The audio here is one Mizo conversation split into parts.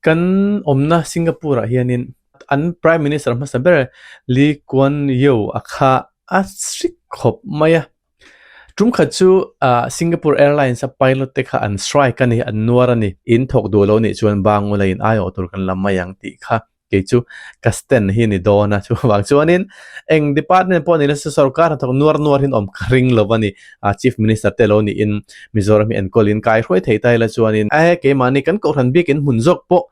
Kan awmna Singapore ah hianin an Prime Minister hmasa ber Lee Kuan Yew a kha a strict khawp mai a. Tum khat chu ah Singapore Airlines a pilot te kha an strike a ni, an nuar a ni. In thawk duh lo nih chuan Bangula in aiawh tur kan la mai ang tih kha kei chu ka stand hi ni dawn a chuvang chuanin eng department pawh ni nasa sorkar hnathawk nuar nuar hin awm ka ring lo a ni a chief minister te lo niin Mizoram hi enkawl in kai hruai thei ta ila chuanin e keimahni kan kohhran biakin hmun zawk pawh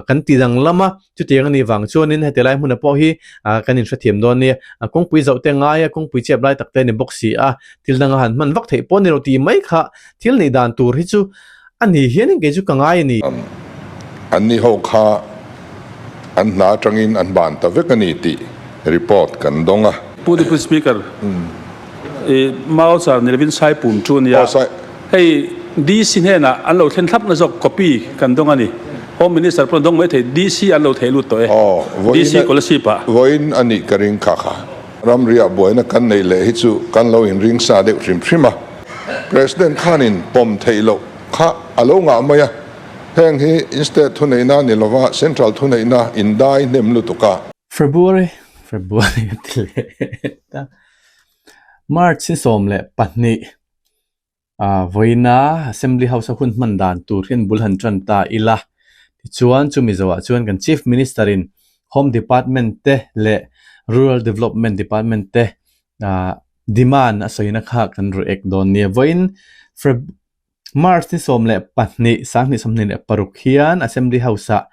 kan ti danglam a chutiang a nih vang chuanin heti lai hmuna pawh hi kan inhrethiam dawn nia kawngpui zoh te ngai a kawngpui chep lai tak te a ni bawk si a thil danga han hman vak theih pawh a ni lo tih mai kha thil nih dan tur hi chu A ni hianin kei chu ka ngai a ni. An ni ho kha an hna atangin an ban ta vek a ni tih report kan dawng a. Pu Deputy Speaker, i Mau char ni lovin Saipum chu a nia. Hei DC hnenah an lo thlen thlap na zawk copy kan dawng a ni. Home Minister pawh an dawng mai thei, DC an lo thei lut tawh e. DC Kolasib ah. Vawiin a nih ka ring kha kha. Ramriah buaina kan neih leh hi chu kan lo inring sa deuh hrim hrim a. President khanin pawm theih loh kha a lo ngah mai a, heng hi in state thuneihna ni lova central thuneihna in dai hnem lutuk a. February February a ti leh ta. March ni 12 vawiina Assembly House a hun hman dan tur hian bul han tan ta ila. Tichuan chumi zoah chuan kan Chief Minister in Home Department te leh Rural Development Department te Demand a sawina kha kan react dawn nia. Vawiin Feb March ni 12 2026 hian Assembly House ah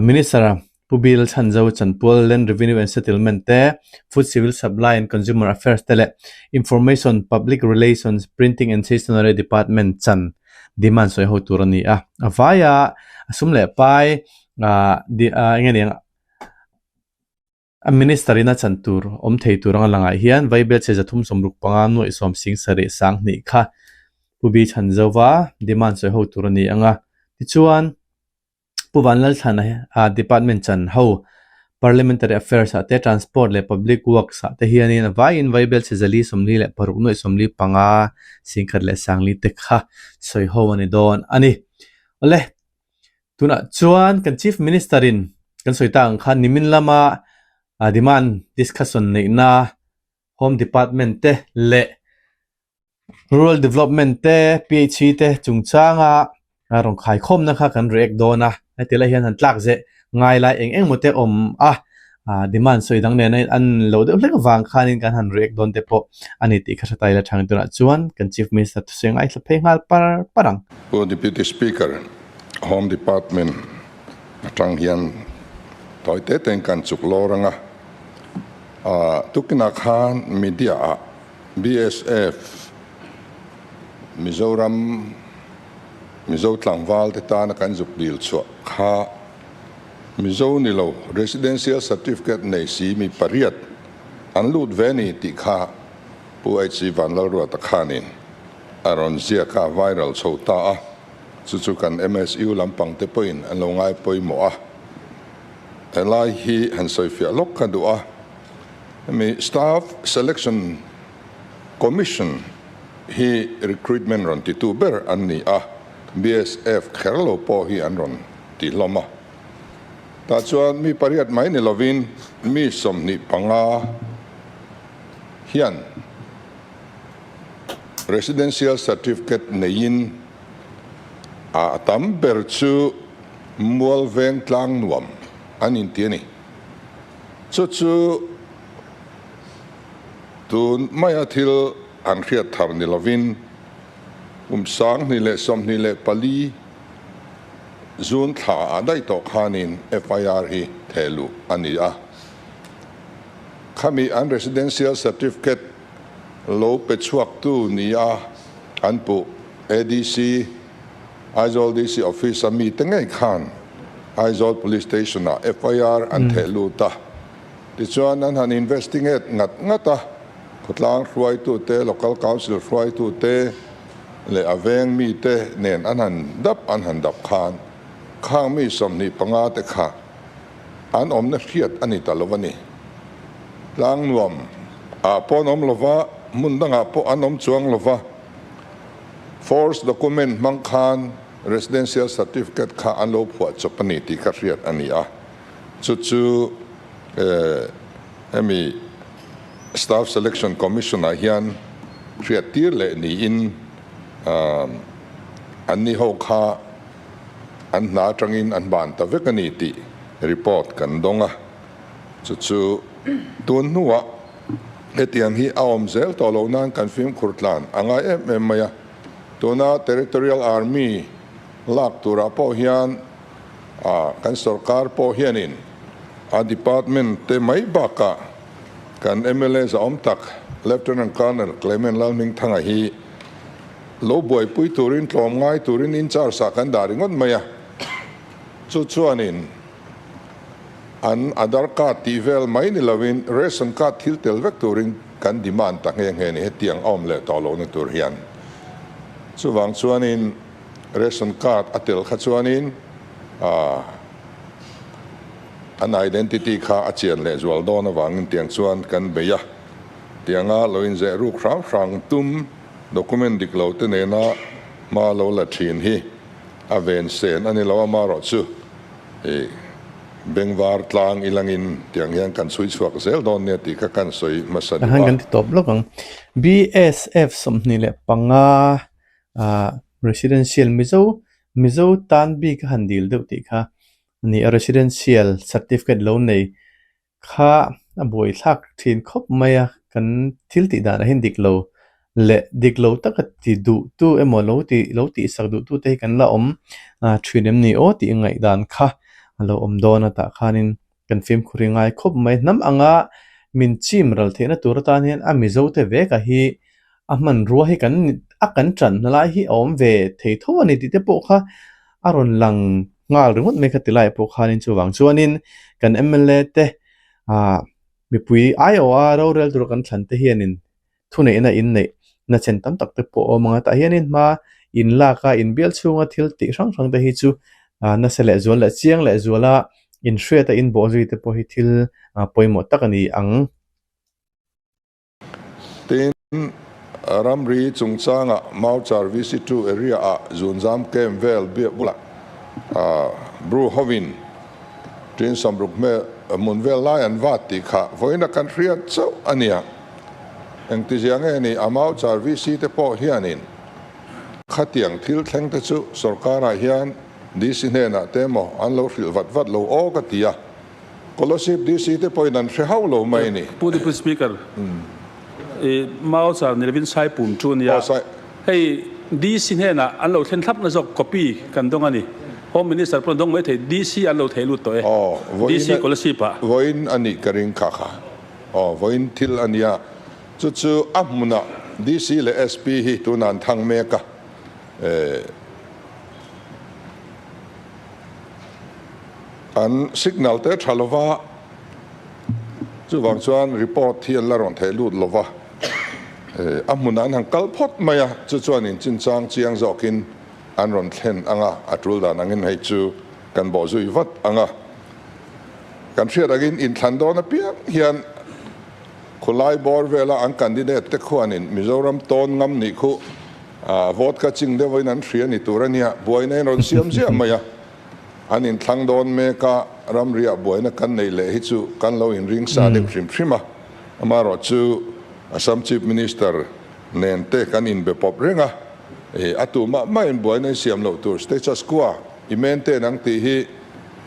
Minister Pu Bill Chhanzo Chanpual Land Revenue and Settlement te, Food Civil Supply and Consumer Affairs te leh Information, Public Relations, Printing and Stationery Department chan demand sawi ho tur a ni a. A vaia a sum leh pai eng nge ni ang A minister in a chan tur awm thei tur anga langah hian Vaibel chhe 365 nuaih sawm sing sarih sang hnih kha Pu Bi Chhanzova demand sawi ho tur a ni ang a. Tichuan, Pu Vanlalthlana a department chan ho Parliamentary Affairs ah te, Transport leh Public Works ah te hianin a vaiin Vaibel chhe 446 nuaih 45 singkhat leh sangli te kha sawi ho a ni dawn a ni. Awle. Tunah chuan kan Chief Minister in kan sawi tak ang khan nimin lama demand discussion neihna Home Department te leh Rural Development te PHE te chungchanga rawn khaikhawmna kha kan react dawn a, heti lai hian han tlak zeh ngai lai eng eng maw te awm a, demand sawi dang nena an lo deuh hlek avang khanin kan han react dawn te pawh a ni tih kha hre ta ila thang tunah chuan kan Chief Minister thusawi ngaithla phei nghal par par ang. Pu Deputy Speaker, Home Department atang hian tawi te tein kan chuk lawr ang a, tukinah khan media ah BSF Mizoram Mizo tlangval te tana kan zuk dil chhuah kha Mizo ni lo Residential Certificate nei si mi pariat an lut ve ni tih kha Pu HC Vanlalruata khanin a rawn ziak a, viral chho ta a. Chu chu kan MSU lampang te pawhin an lo ngai pawimawh a, helai hi han sawifiah lawk ka duh a, hemi Staff Selection Commission hi recruitment rawn titu ber an ni a, BSF kher lo pawh hi an rawn ti hlawm a. Tah chuan mi pariat mai ni lovin mi 25 hian Residential Certificate neiin a tam ber chu Mualveng tlang nuam an inti a ni. Chu chu tun maia thil an hriat thar ni lovin kum 2024 June thla ah daih tawh khanin FIR hi theh luh a ni a. Khami an Residential Certificate lo pe chhuaktu nia an puh ADC, Aizawl DC Office a mite ngei khan Aizawl Police Station ah FIR an theh lut a. Tichuan an han investigate ngat ngat a, khawtlang hruaitute, Local Council hruaitute leh a veng mite nen an han dap an han dap khan khang mi 25 te kha an awmna hriat a ni ta lo a ni. Tlang nuam ah pawh an awm lova, hmun dangah pawh an awm chuang lova, force document hmang khan. Residential Certificate kha an lo phuah chawp a ni tih ka hriat a ni a. Chu chu hemi Staff Selection Commission ah hian hriat tir leh niin an ni ho kha an hna atangin an ban ta vek a ni tih report kan dawng a. Chu chu tun hnuah hetiang hi a awm zel tawh loh nan kan fimkhur tlan a ngai em em mai a. Tuna Territorial Army lak turah pawh hian kan sorkar pawh hianin a department te mai bakah kan mla zahawm tak Lieutenant Colonel Clement Lalhmingthanga hi lo buaipui turin tlawm ngai turin in charge ah kan dah ringawt mai a. Chu chuanin an Aadhar card tih vel mai ni lovin ration card thil tel vek turin kan demand ta nghe nghe ni hetiang a awm leh tawh lohna tur hian. Chuvang chuanin ration card a tel kha chuanin an identity kha a chian leh zual dawn avangin tiang chuan kan bei a. Tianga lo inzeh ruk hrang hrang tum document dik lo te nena hma lo la thin hi a ven sen a ni lo amarawh chu i bengvar tlang ilangin tiang hian kan chhui chhuak zel dawn nia tih kha kan sawi hmasa duh a. Kan ti tawp lawk ang. BSF 25 ah Residential Mizo Mizo tan bik a han dil deuh tih kha a ni a, Residential Certificate lo nei Kha a buaithlak thin khawp mai a, kan thil tih danah hian dik lo leh dik lo taka ti duh tu emaw lo ti lo tih sak duh tu te hi kan la awm thin em ni aw tih ngaihdan kha a lo awm dawn a tah khanin kan fimkhur hi ngai khawp mai. Hnam anga min chim ral theihna tur atan hian a Mizo te veka hi a hmanrua hi kan a kan tan na lai hi a awm ve thei tho a ni tih te pawh kha a rawn lang nghal ringawt mai kha ti lai pawh khanin chuvang chuanin kan mla te ah mipui aiawha rorel tur kan thlan te hianin thuneihna inneih na chen tam tak te pawh a awm ang a tah hianin hma in lak a inbial chhunga thil tih hrang hrang te hi chu ah nasa leh zual leh chiang leh zuala inhriat a inbawh zui te pawh hi thil pawimawh tak a ni ang. Tin, ramri chungchangah Mauchar VC2 area-ah Zunzam Camp vel biak bulah Bru hovin ṭin samruk hmel hmun vel lai an vat tih kha vawiin a kan hriat chauh a nia. Engtizia nge ni a Mauchar VC te pawh hianin khatiang thil thleng te chu sorkarah hian DC hnenah te emaw an lo hrilh vat vat lo aw ka ti a. Kolasib DC te pawhin an hre hauh lo mai a ni. Pu Deputy Speaker, i Mau char ni lovin Saipum chu a nia. Hei DC hnenah an lo thlen thlap na zawk copy kan dawng a ni. Home Minister pawh an dawng mai thei, DC an lo thei lut tawh e. DC Kolasib ah. Vawiin a nih ka ring kha kha. Aw, vawiin thil a nia. Chu chu a hmunah DC leh SP hi tunah an thang mek a. An signal te tha lova, chuvang chuan report hi an la rawn theih lut lova, a hmunah an han kal phawt mai a, chu chuan in chinchang chiang zawkin an rawn thlen ang a, a tul dan angin hei chu kan bawh zui vat ang a. Kan hriat angin inthlan dawn apiang hian khulai bawr vela an candidate te khuanin Mizoram tawn ngam nih khu vote kha ching deuhin an hria ni tur a nia, buaina in rawn siam ziah mai a. An inthlang dawn mek a, ramriah buaina kan neih leh hi chu kan lo inring sa deuh hrim hrim a. Amaherawh chu Assam Chief Minister nen te kan inbe pawp reng a, a tu mah mahin buaina in siam loh tur status quo i maintain ang tih hi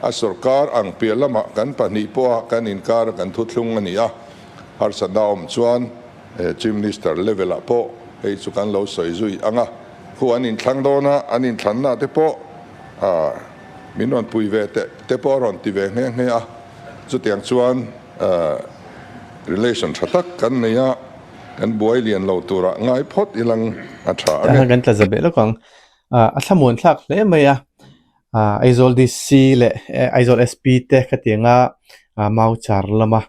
a sorkar ang piah lamah kan pahnih pawha kan inkar kan thuthlung a ni a, harsatna a awm chuan Chief Minister level ah pawh hei chu kan lo sawi zui ang a, khu an inthlang dawn a, an inthlanna te pawh min rawn pui ve teh te pawh a rawn ti ve nghe nghe a, chutiang chuan relation tha tak kan nei a, kan buai lian lo turah ngai phawt ilang a tha ang e. Kan tla za beh lawk ang, a thlamuan thlak hle mai a, Aizawl DC leh Aizawl SP te khatianga Mauchar lama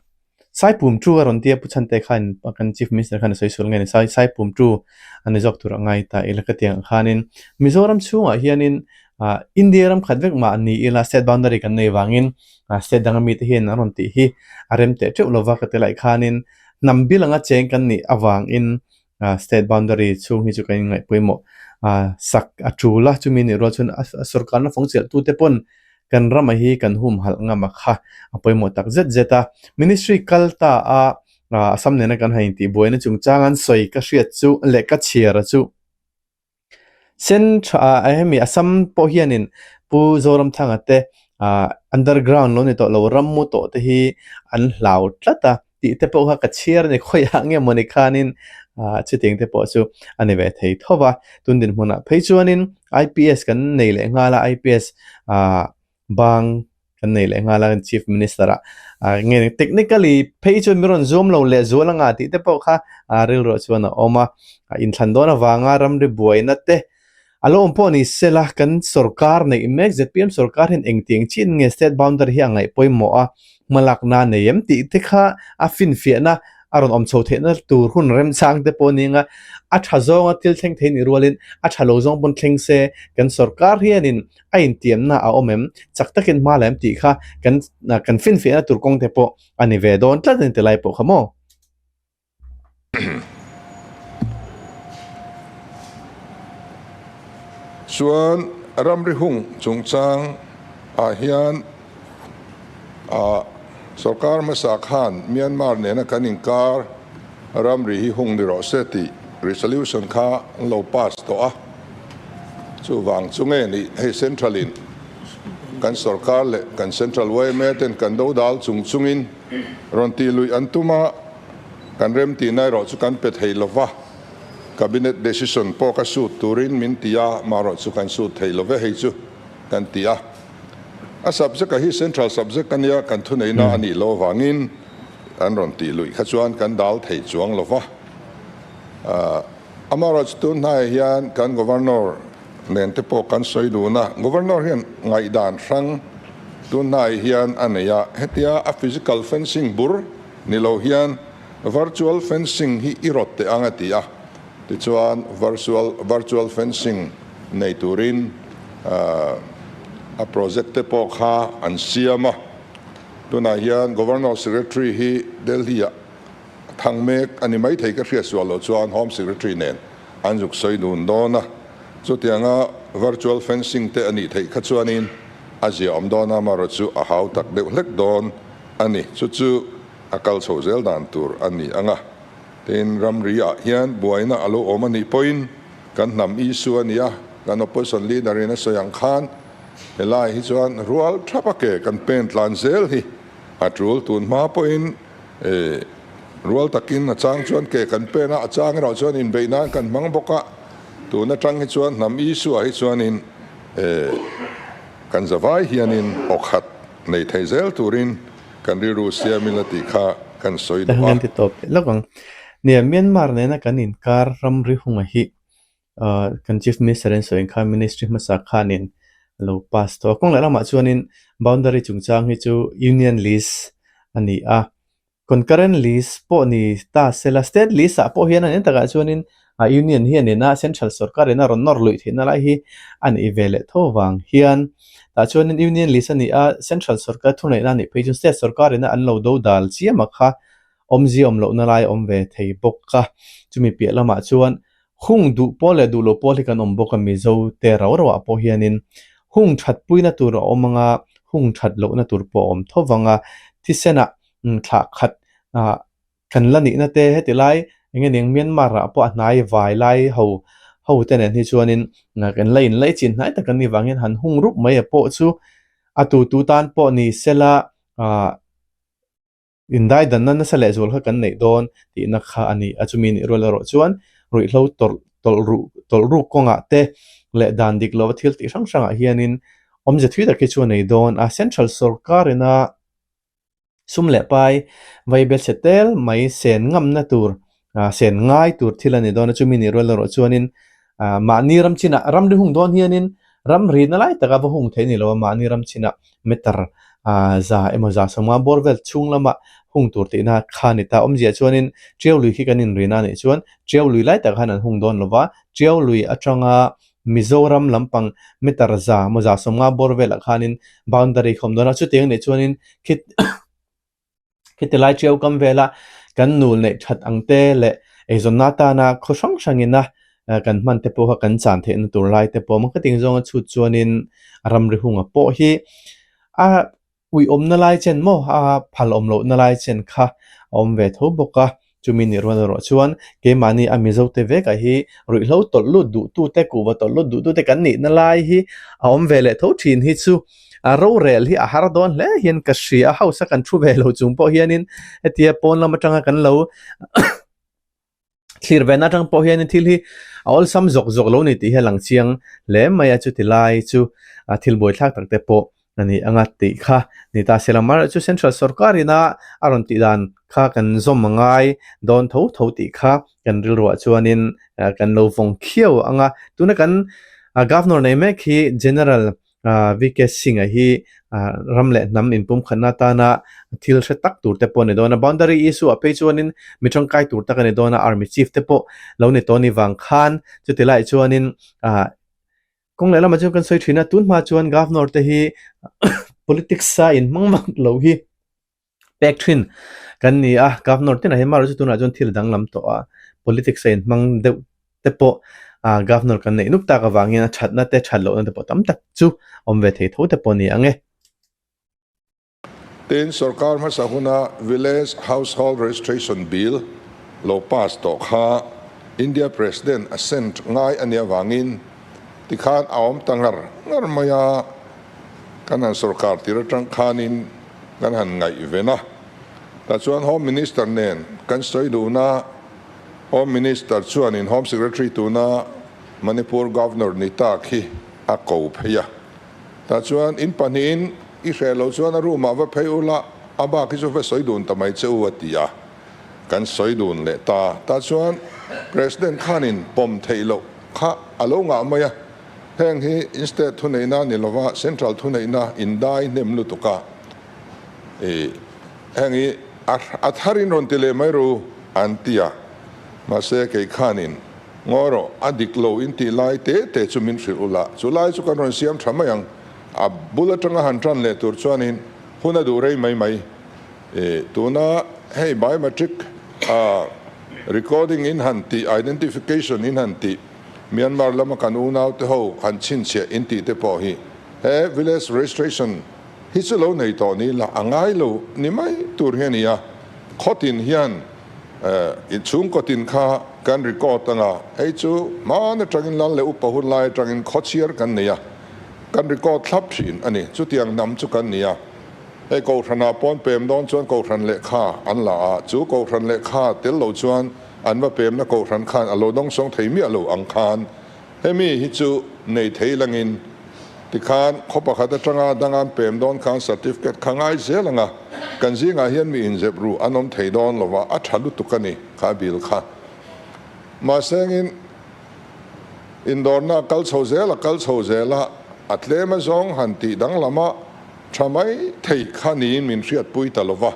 Saipum tu a rawn ti a, Pu Chhante khan kan Chief Minister khan a sawi sual nge ni, Sai Saipum tu a ni zawk tur a ngai ta ila ka ti ang khanin Mizoram chhungah hianin ah India ram khat vek mah ni ila state boundary kan nei vangin ah state danga mite hian an rawn tih hi a rem teh teuh lova ka ti laih khanin hnam bil anga cheng kan nih avangin. State boundary chhung hi chu kan inngaih pawimawh sak a tul a, chumi nih rual chuan a sorkarna fawng chelh tute pawn kan rama hi kan humhalh ngam a kha a pawimawh tak zet zet a. Ministry kal ta a Assam nena kan han intihbuaina chungchang an sawi ka hriat chu leh ka chhiar a chu. Central ah hemi Assam pawh hianin Pu Zoramthanga te ah underground lo ni tawh lo ram mu tawh te hi an hlau tlat a tih te pawh kha ka chhiar a ni khawiah nge mawni khanin ah chutiang te pawh chu a ni ve thei tho va tun dinhmunah phei chuanin IPS kan nei leh nghal a IPS ah Bang kan nei leh nghal a kan Chief Minister ah ah nge ni technically phei chuan min rawn zuam lo leh zual anga tih te pawh kha ah rilruah chuan a awm a, inthlan dawn avanga ramri buaina te a lo awm pawh ni sela kan sorkar neih mek zpm sorkar hian engtiang chin nge state boundary hi a ngaih pawimawh a hmalakna a nei em tih te kha a finfiahna a rawn awm chho theihna tur hun remchang te pawh a ni ang a, a tha zawnga thil thleng thei nih rualin a tha lo zawng pawn thleng se kan sorkar hianin a intiamna a awm em? Chak takin hma la em tih kha kan kan finfiahna tur kawng te pawh a ni ve dawn tlat a ni ti lai pawh kha maw? Chuan ramri hung chungchang ah hian ah sorkar hmasa khan Myanmar nena kan inkar Ramri hi hung ni rawh se tih resolution kha an lo pass tawh a, chuvang chu nge nih hei central in kan sorkar leh kan central yma ten kan do dal chung chungin rawn tih luih an tum a, kan remtihna erawh chu kan pe thei lo va, cabinet decision pawh ka sut turin min ti a, marawh chu kan sut thei lo ve hei chu kan ti a. A subject a hi central subject a nia kan thuneihna a nih loh avangin An rawn tih luih kha chuan kan dal thei chuang lo va. Amaherawhchu tun hnaiah hian kan Governor nen te pawh kan sawi dun a, Governor hian ngaihdan hrang tun hnaiah hian a nei a, hetia a physical fencing bur ni lo hian virtual fencing hi i rawt teh ang a ti a, tichuan virtual virtual fencing nei turin a project te pawh kha an siam a. Tunah hian Governor Secretary hi Delhi-ah a thang mek a ni maithei ka hriat sual loh chuan Home Secretary nen an zuk sawi dun dawn a, chutianga virtual fencing te a nih theih kha chuanin a zia awm dawn a, amaherawh chu a hau tak deuh hlek dawn a ni. Chu chu a kal chho zel dan tur a ni ang a, tin ramri-ah hian buaina a lo awm a nih pawhin kan hnam issue a ni a, kan opposition leader-in a sawi ang khan Helai hi chuan rual thap a ke kan pen tlan zel hi a tul. Tun hma pawhin rual takin a chang chuan ke kan pen a, a chang erawh chuan inbeih nan kan hmang bawk a. Tun atang hi chuan hnam Isua hi chuanin kan zavai hianin aw khat nei thei zel turin kan rilru siam ila tih kha kan sawi duh a. Kan ti tawp leh lawk ang. Nia, Myanmar nena kan inkar ramri hunga hi Kan Chief Minister in sawi ang khan Ministry hmasa khanin a lo pass tawh a. Kawng leh lamah chuanin boundary chungchang hi chu Union List a ni a, Concurrent List pawh ni ta sela State List ah pawh hian a ni takah chuanin Union hianin a Central sorkar in a rawn nawr luih theihna lai hi a nih ve leh tho vang hian tah chuanin Union List a ni a, Central sorkar thuneihna a nih phei chuan State sorkar in a an lo do dal chiam a kha awmzia awm lohna lai a awm ve thei bawk a. Chumi piah lamah chuan Hung duh pawl leh duh lo pawl hi kan awm bawk a, Mizo te rau rau ah pawh hianin hung that puina tur a awm anga hung that lohna tur pawh a awm tho vang a, thisenah thlah khat ah kan la nihna te heti lai eng nge ning Myanmar ah pawh a hnai vai lai ho ho te nen hi chuanin kan la inlaih chin hnai tak an nih vangin han hung rup mai a pawh chu a tu tu tan pawh ni sela ah. Indaidanna nasa leh zual kha kan neih dawn tihna kha a ni a, chumi nih rual erawh chuan ruihhlo tawlh tawlh ruh tawlh ruk kawngah te leh dan dik lova thil tih hrang hrangah hianin awmze thui tak hi chu a nei dawn a. Central sorkar ina sum leh pai vaibel chhe tel mai sen ngamna tur sen ngai tur thil a ni dawn a, chumi nih rual erawh chuanin mahni ram chinah ramri hung dawn hianin ramri na lai taka va hung theih a ni lo a, mahni ram chinah meter za emaw za sawmnga bawr vel chhung lama hung tur tihna kha a ni ta. Awmzia chuanin Tiau lui khi kan inrina a nih chuan Tiau lui lai tak khan an hung dawn lo va, Tiau lui atanga Mizoram lampang meter za emaw za sawmnga bawr velah khanin boundary kha awm dawn a, chutiang nih chuanin khi Khiti lai ṭiau kam vela kan nul neih ṭhat ang te leh Eizawnna atana khaw hrang hrangina kan hman te pawh kha kan chan theihna tur lai te pawh a awm a. Khating zawnga chhut chuanin ramri hunga pawh hi a uiawmna lai chen maw a phal awm lohna lai chen kha a awm ve tho bawk a. Chumi nih rual erawh chuan keimahni a Mizo te vekah hi ruihhlo tawlh lut duhtute, kuhva tawlh lut duhtute kan nihna lai hi a awm ve leh tho thin hi chu a rorel hi a har dawn hle hian ka hria a, house a kan thu ve lo chung pawh hianin hetia pawn lam atanga kan lo thlir ve na atang pawh hianin thil hi a awlsam zawk zawk lo ni tih hi a lang chiang hle mai a, chuti lai chu thil buaithlak tak te pawh a ni anga tih kha ni ta se la amaherawhchu chu central sorkar ina a rawn tih dan kha kan zawm a ngai dawn tho tho tih kha kan rilruah chuanin kan lo vawng khiau anga tuna kan governor nei mek hi general VK Singh a hi ram leh hnam inpumkhatna atana thil hre tak tur te pawh a ni dawn a boundary issue ah phei chuanin mi tangkai tur tak a ni dawn a army chief te pawh lo ni tawh a ni vang khan chuti laiah chuanin ah Kawng leh lamah chuan kan sawi thin a, tun hma chuan Governor te hi politics a inhmang vak lo hi pek thin kan ni a, Governor tinah hian amaherawhchu tunah chuan thil a danglam tawh a, politics a inhmang deuh te pawh ah Governor kan neih nuk tak avangin a thatna te that lohna te pawh tam tak chu awm ve thei tho te pawh a ni ang e. Tin, sorkar hmasa huna Village Household Registration Bill lo pass tawh kha India President assent ngai a nih avangin tikhan a awm ta ngar ngar mai a, kan han sorkar tir atang khanin kan han ngaihven a. Tah chuan Home Minister nen kan sawi dun a, Home Minister chuanin Home Secretary tuna Manipur Governor ni tak hi a ko phei a. Tah chuan in pahnihin i hreh loh chuan a room ah va phei ula, a bak hi chu va sawi dun ta mai che u a ti a, kan sawi dun leh ta. Tah chuan President khanin pawm theih loh kha a lo ngah mai a, heng hi in state thuneihna ni lova central thuneihna in dai hnem lutuk a, i heng hi a tharin rawn ti leh mai ru an ti a, mahse kei khanin Ngawi rawh, a dik lo in tih lai te te chu min hrilh ula, chu lai chu kan rawn siam tha mai ang. A bul atanga han tan leh tur chuanin hun a duh rei mai mai. I tuna hei biometric a recording in han tih, identification in han tih, Myanmar lama kan unau te ho han chhinchhiah in tih te pawh hi he village registration hi chu lo nei tawh ni la a ngai lo ni mai tur hi a ni a, khawtin hian In chhungkaw tin kha kan record anga, hei chu hmaan atangin lal leh upa hun lai atangin khawchhiar kan nei a, kan record thlap thin a ni. Chutiang hnam chu kan ni a, hei Kohhranah pawn pem dawn chuan Kohhran lehkha an la a, chu Kohhran lehkha tel lo chuan an va pemna Kohhran khan a lo dawngsawng thei miah lo ang khan Hemi hi chu nei thei langin tikhan khaw pakhat atanga dangan pem dawn khan certificate kha ngai zel anga kan zingah hian mi inzep ru an awm thei dawn lova a tha lutuk a ni kha bill kha. Mahsengin indawrna a kal chho zel a kal chho zel a, a tlem azawng han tih danglama tha mai thei kha niin min hriatpui ta lova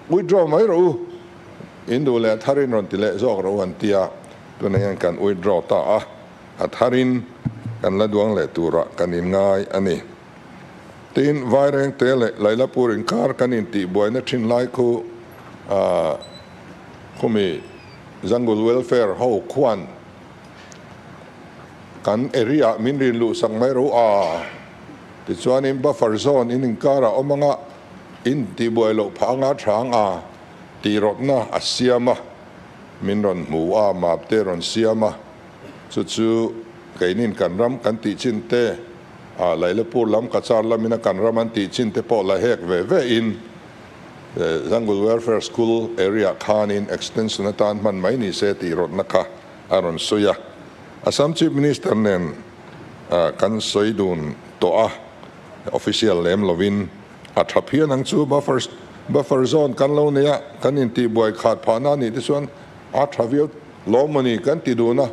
withdraw mai rawh u, in duh leh tharin rawn ti leh zawk rawh u an ti a. Tunah hian kan withdraw ta a, a tharin kan la duang leh turah kan inngai a ni. Tin, Vairengte leh Lailapur inkar kan intihbuaina thin lai khu khumi Jungle Welfare ho khuan kan area ah min rin luh sak mai ro a, tichuanin buffer zone in inkarah awm anga intihbuai loh phah anga tha ang a tih rawtna a siam a. Min rawn hmu a, map te rawn siam a, chu chu keinin kan ram kan tih chin te, ah Lailapur lam Cachar lamin a kan ram an tih chin te pawh la hek ve ve in Jungle Welfare School area khanin extension atan hman mai ni se tih rawtna kha a rawn sawi a. Assam Chief Minister nen kan sawi dun tawh a, official lem lovin. A tha phian ang chu buffer buffer zone kan lo nei a, kan intihbuai khat phahna a nih te chuan a tha viau lawm maw ni kan ti dun a,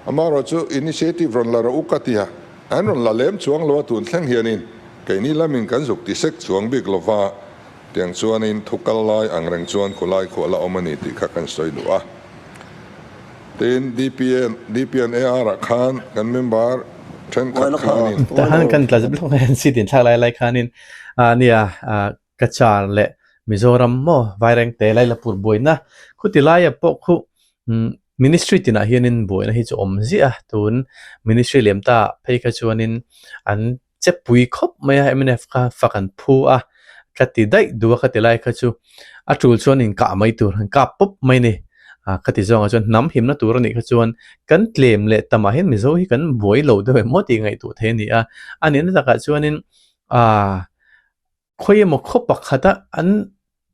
amaherawh chu initiative rawn la rawh u ka ti a, an rawn la lem chuang lo a tun thleng hianin keini lamin kan zuk ti sek chuang bik lo va, tiang chuanin thu kal lai ang reng chuan khulai khuah la awm a ni tih kha kan sawi duh a. Tin, DPN, DPN AR ah khan kan member thenkhat khanin. Tahan kan tla zep lawk hian seat in thlak lai lai khanin ah nia ah Cachar leh Mizoram maw Vairengte Lailapur buaina khuti laia pawh khu umm. Ministry tinah hianin buaina hi chu awm ziah a, tun ministry lem ta phei kha chuanin an che pui khawp mai a, mnf kha fak an phu a, ka ti daih duh a ka ti lai kha chu a tul chuan inkah mai tur an kap pawp mai a ni. Ah ka ti zawngah chuan hnam himna tur a nih kha chuan kan tlem leh tamah hian Mizo hi kan buai lo deuh em maw tih ngaihtuah thei a ni a, a nihna takah chuanin ah khawi emaw khaw pakhata an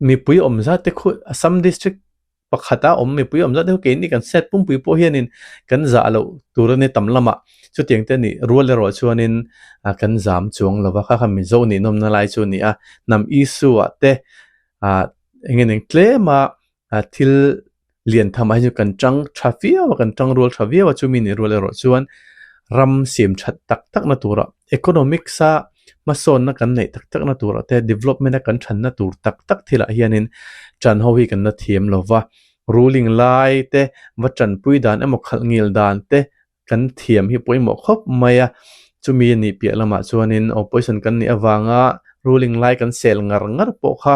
mipui awm zat te khu Assam district pakhata awm mipui awm zat te khu keini kan set pumpui pawh hianin kan zah loh tur a ni tam lamah chutiang te nih rual erawh chuanin ah kan zam chuang lo va kha kha Mizo ninawmna lai chu a ni a hnam issue ah te ah eng nge tlem a thil lian tham ah hi chu kan tang tha viau a kan tang rual tha viau a chumi nih rual erawh chuan ram siam that tak tak na turah economics a hmasawnna kan neih tak tak na turah te development a kan thanna tur tak tak thilah hianin tan ho hi kan la thiam lo va ruling lai te va tanpui dan emaw khalh ngil dan te kan thiam hi pawimawh khawp mai a, chumi a nih piah lamah chuanin opposition kan nih avanga ruling lai kan sel ngar ngar pawh kha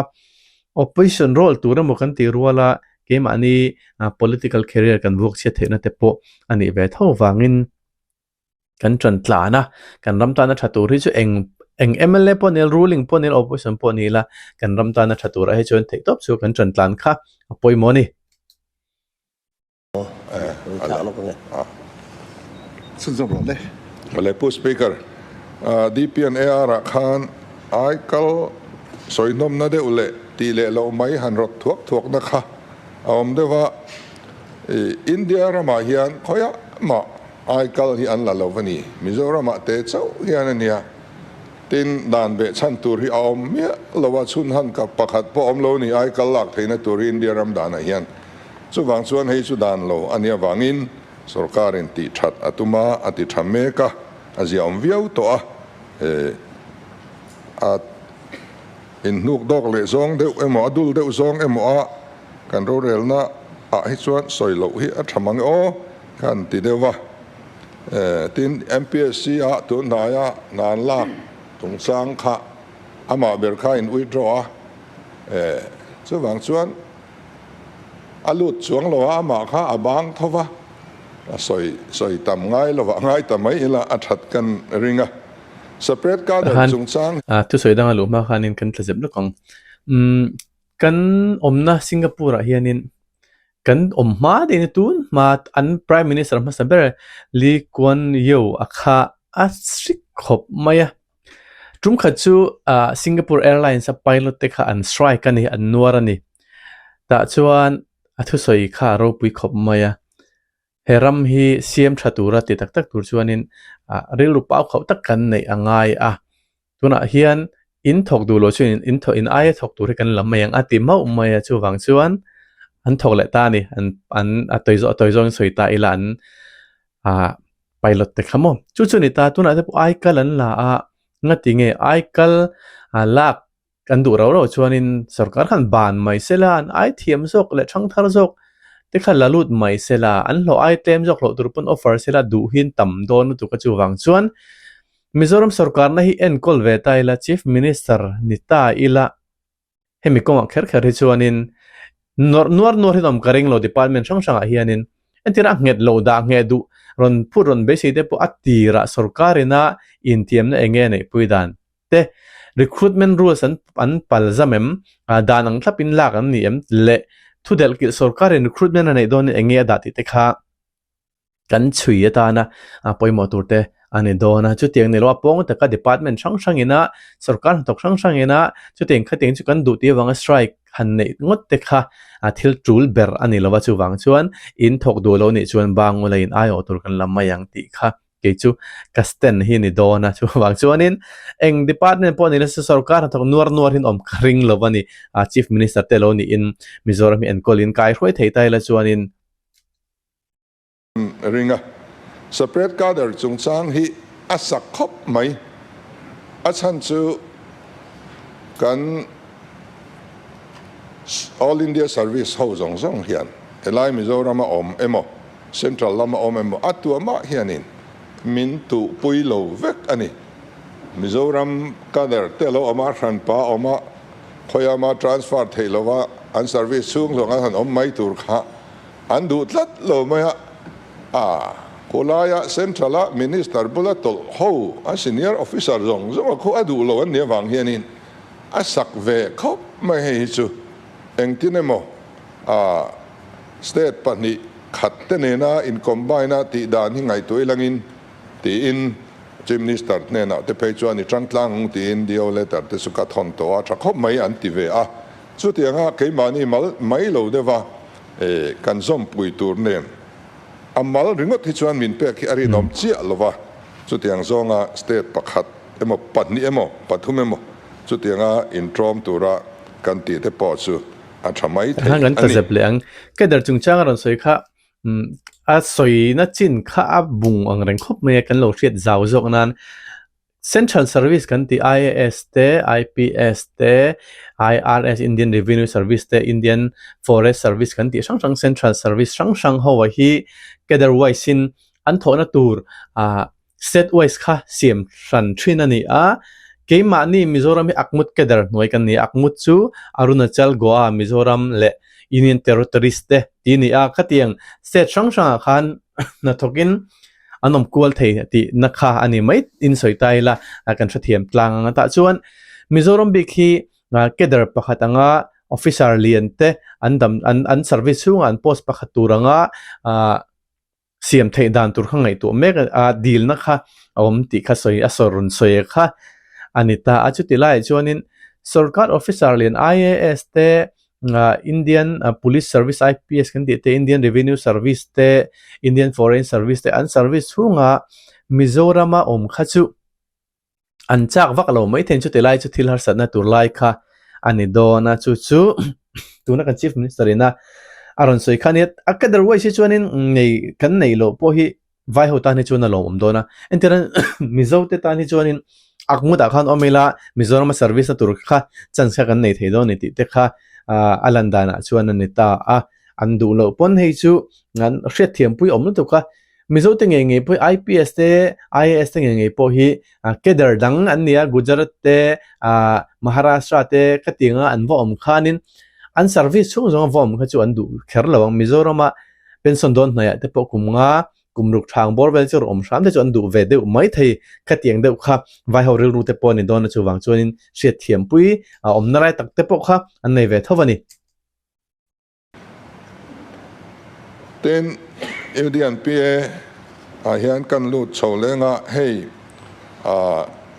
opposition role tur emaw kan tih ruala keimahni political career kan vuak chhiat theihna te pawh a nih ve tho vangin kan ṭan tlan a, kan ram tana ṭha tur hi chu eng eng mla pawh ni ila ruling pawh ni ila opposition pawh ni ila kan ram tana ṭha turah hi chuan theihtawp chu kan ṭan tlan kha a pawimawh a ni. Awle Pu Speaker, DP and AR ah khan ai kal sawi hnawmna deuh leh tih leh loh mai han rawt thuak thuakna kha a awm deuh a. India ramah hian khawiah mah ai kal hi an la lo va ni. Mizoramah te chauh hian a nia. Tin, dan beh chhan tur hi a awm miah lo a, chhun han kap pakhat pawh awm lo a ni ai kal lak theihna tur hi India ram danah hian. Chuvang chuan hei chu dan lo a nih avangin sorkarin tih that a tum a, a ti tha mek a, a ziaawm viau tawh a, eh a inhnuk dawk leh zawng deuh emaw a dul deuh zawng emaw a kan rorelna ah hi chuan sawi loh hi a tha mang e aw khan ti deuh va. Eh tin MPSC ah tun hnaia hna an lak chungchang kha amah ber kha in withdraw a, eh chuvang chuan A lut chuang lo a, amah kha a bang tho va, a sawi sawi tam ngai lo a, ngai ta mai ila a that kan ring a. Separate cadre Khan chungchang. A thusawi danga luh hma khanin kan tla zep lawk ang. Umm kan awmna Singapore ah hianin kan awm hma daih na tun hma an Prime Minister hmasa ber Lee Kuan Yew a kha a hrik khawp mai a. Tum khat chu ah Singapore Airlines a pilot te kha an strike a ni, an nuar a ni. Tah chuan a thusawi kha a ropui khawp mai a, he ram hi siam tha tura ti tak tak tur chuanin ah rilru pau khauh tak kan neih a ngai a. Tunah hian in thawk duh loh chuan in thawh in aia thawk tur hi kan lam mai ang a ti mauh mai a, chuvang chuan an thawk leh ta a ni. An an a tawi zawh a tawi zawngin sawi ta ila an ah pilot te kha maw chu chu ni ta tunah te pawh aikal an la a ngati nge aikal ah lak an duh rau rau chuanin sorkar khan ban mai se la an ai thiam zawk leh thang thar zawk te kha la lut mai se la an hlawh ai tlem zawk hlawh tur pawn offer se la duh hi an tam dawn lutuk a chuvang chuan Mizoram sorkarna hi enkawl ve ta ila Chief Minister ni ta ila. Hemi kawngah kher kher hi chuanin nawrh nuar nuar hi awm ka ring lo department hrang hrangah hianin entir a nghet lo dah ngheh duh rawn phut rawn beisei te pawh a tirah sorkar ina intiamna eng nge neihpui dan te recruitment rules an an pal zam em dan ang thlapin lak an ni em leh thudelh kilh sorkarin recruitment a neih dawnin eng nge a dah tih te kha kan chhui atana a pawimawh tur te a ni dawn a chutiang ni lo a pawng taka department hrang hrang ina sorkar hnathawk hrang hrang ina chutiang khatiang chu kan duh tih avanga strike han neih ngawt te kha a thil tul ber a ni lo a chuvang chuan in thawk duh lo nih chuan bangula in aiawh tur kan la mai ang tih kha kei chu ka stand hi a ni dawn a chuvang chuanin eng department pawh ni nasa sorkar hnathawk nuar nuar hi an awm ka ring lo a ni a chief minister te lo niin Mizoram hi enkawlin kai hruai thei ta ila chuanin. Ring a, Separate cadre chungchang hi a sak khawp mai. A chhan chu kan All India Service ho zawng zawng hian helai Mizoram a awm emaw Central lama awm emaw a tuamah hianin min tuhpui lo vek a ni. Mizoram cadre te lo awm a, hranpa awm a, khawiama transfer theih lova an service chhung zawng an han awm mai tur kha. An duh tlat lo mai a, a khawlaia Central a Minister bula tawlh ho a senior officer zawng zawng a khu a duh lo an nih avang hianin a sak ve khawp mai hei hi chu engtin emaw a state pahnih khat te nena in combine a tih dan hi ngaihtuah ilangin tiin Chief Minister hnenah te phei chuan i tang tlang ang tiin DO letter te chu ka thawn tawh a tha khawp mai an ti ve a. Chutianga keimahni mal mai lo deuha kan zawmpui tur nen a mal ringawt hi chuan min pek hi a rinawm chiah lo va, chutiang zawnga state pakhat emaw pahnih emaw pathum emaw chutianga intawm tura kan tih te pawh chu a tha mai thei Kan a ni. tlazep leh ang. Cadre chungchang a rawn sawi kha a sawina chin kha a bung ang reng khawp mai a, kan lo hriat zau zawk nan Central Service kan tih IAS te, IPS te, IRS Indian Revenue Service te, Indian Forest Service kan tih hrang hrang Central Service hrang hrang ho ah hi cadre wise in an thawhna tur ah state wise kha siam hran thin a ni a. Keimahni Mizoram hi Akmut cadre hnuai kan ni a, Akmut chu Arunachal, Goa, Mizoram leh Union Territories te tih a ni a. Khatiang state hrang hrangah khan hnathawkin an awm kual thei tih na kha a ni mai in sawi ta ila kan hrethiam tlang ang a tah chuan Mizoram bik hi cadre pakhat anga officer lian te an dam an an service chhungah an post pakhat tur anga ah siam theih dan tur kha ngaihtuah mek a dilna kha a awm tih kha sawi a sawi rawn sawi kha a ni ta a chuti laiah chuanin sorkar officer lian I_A_S te Indian Police Service IPS kan tih te Indian Revenue Service te Indian Foreign Service te an service chhunga Mizorama awm kha chu an chak vak lo mai thei chuti lai chu thil harsatna tur lai kha a ni dawn a chu chu tuna kan Chief Minister ina a rawn sawi kha nia a cadre wise hi chuanin nei kan neih loh pawh hi Vai ho tan hi chuan a lawmawm dawn a, entirna Mizo te tan hi chuanin ak ngutah khan awm ila Mizorama service na tur kha chance kha kan nei thei dawn a ni tih te kha a lan danah chuan a ni ta a, an duh loh pawn hei chu an hriatthiampui awm lutuk a, Mizo te ngei ngei pawh hi IPS te IAS te ngei ngei pawh hi cadre dang an ni a, Gujarat te Maharashtra te khatianga an va awm khanin an service chhung zawnga va awm kha chu an duh kher lo ang Mizorama Pension dawn hnaiah te pawh kum nga, kum ruk thang bawr vel chu rawn awm hram te chu an duh ve deuh mai thei. Khatiang deuh kha vaiho rilru te pawh a ni dawn a chuvang chuanin hriatthiampui a awmna lai tak te pawh kha an nei ve tho a ni. Tin, UDNPA ah hian kan lut chho leng a, hei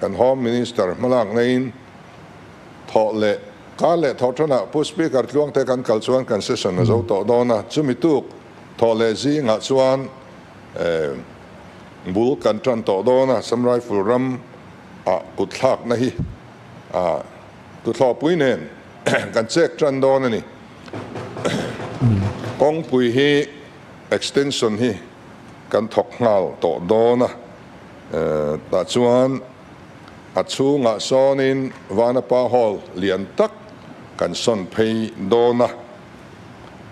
kan Home Minister hmalak neiin thawh leh Kar leh thawh thanah Pu Speaker Tluangte kan kal chuan kan session a zo tawh dawn a, chumi tuk thawh leh zingah chuan bul kan tan tawh dawn a, Assam Rifle ram ah kut thlakna hi tuthlawhpui nen kan check tan dawn a ni. Kawngpui hi extension hi kan thawk nghal tawh dawn a, tah chuan A chhungah sawnin Vanapa Hall lian tak kan sawn phei dawn a.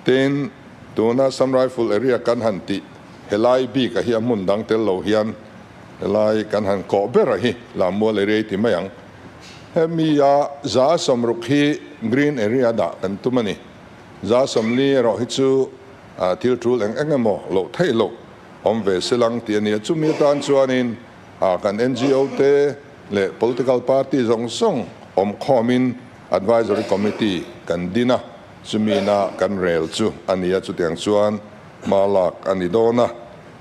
Tin, tuna Assam Rifle area kan han tih helai bik a hi a hmun dang tel lo hian helai kan han kawh ber a hi Lammual area i ti mai ang. Hemi a za sawmruk hi green area dah kan tum a ni. Za sawmli erawh hi chu thil tul eng eng emaw loh theih loh awm ve se lang tih a ni a. Chumi atan chuanin A kan NGO te leh political party zawng zawng awm khawmin Advisory Committee kan din a, chumi na kan rel chu a ni a, chutiang chuan hma lak a ni dawn a,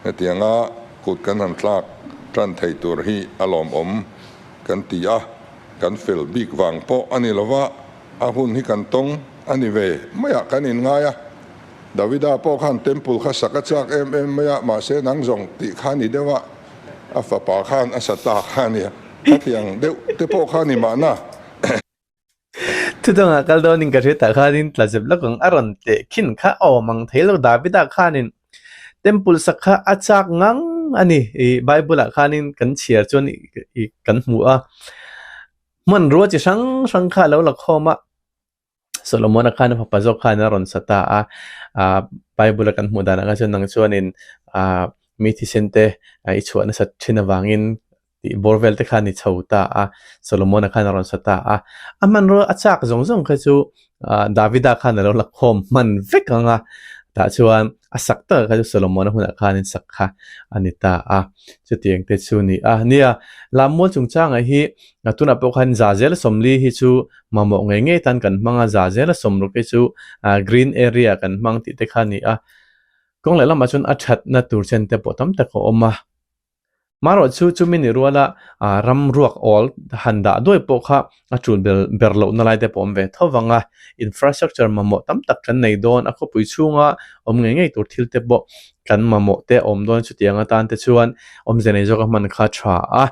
hetianga kut kan han tlak tan thei tur hi a lawmawm kan ti a, kan fel bik vang pawh a ni lova, a hun hi kan tawng a ni ve maiah kan inngai a. Davida pawh khan temple kha sak a chak em em mai a, mahse nang zawng tih kha ni deuh a, a fapa khan a sa ta kha a nia, khatiang deuh te pawh kha ni mahna. Thudangah kal dawnin ka hriatah khanin tla zep lawk ang a rawn teh khin kha awm ang thei lo Davida khanin temple sak kha a chak ngang a ni i Bible ah khanin kan chhiar chuan i kan hmu a, hmanrua chi hrang hrang kha a lo la khawm a. Solomon-a khan a fapa zawk khan a rawn sa ta a, ah Bible-a kan hmuh dan ang chuan nang chuanin ah mi thisen te i chhuah nasat thin avangin tih bawr vel te khan i chho ta a, Solomon-a khan a rawn sa ta a. A hmanrua a chak zawng zawng kha chu ah Davida khan a lo la khawm hman vek ang a. Tah chuan a sak tak kha chu Solomona hunah khanin sak kha a ni ta a, chutiang te chu ni a. Nia, Lammual chungchangah hi tunah pawh khan za zela 40 hi chu mamawh ngei ngei tan kan hmang a, za zela 60 hi chu green area kan hmang tih te kha a ni a. Kawng leh lamah chuan a thatna tur chen te pawh tam tak a awm a. Marawh chu chumi ni ruala ram ruak awl han dah duai pawh kha a tul ber ber lohna lai te pawh awm ve tho vang a, infrastructure mamawh tam tak kan nei dawn a, khawpui chhunga awm ngei ngei tur thil te pawh kan mamawh te a awm dawn chutiang atan te chuan awmze nei zawka hman kha tha a,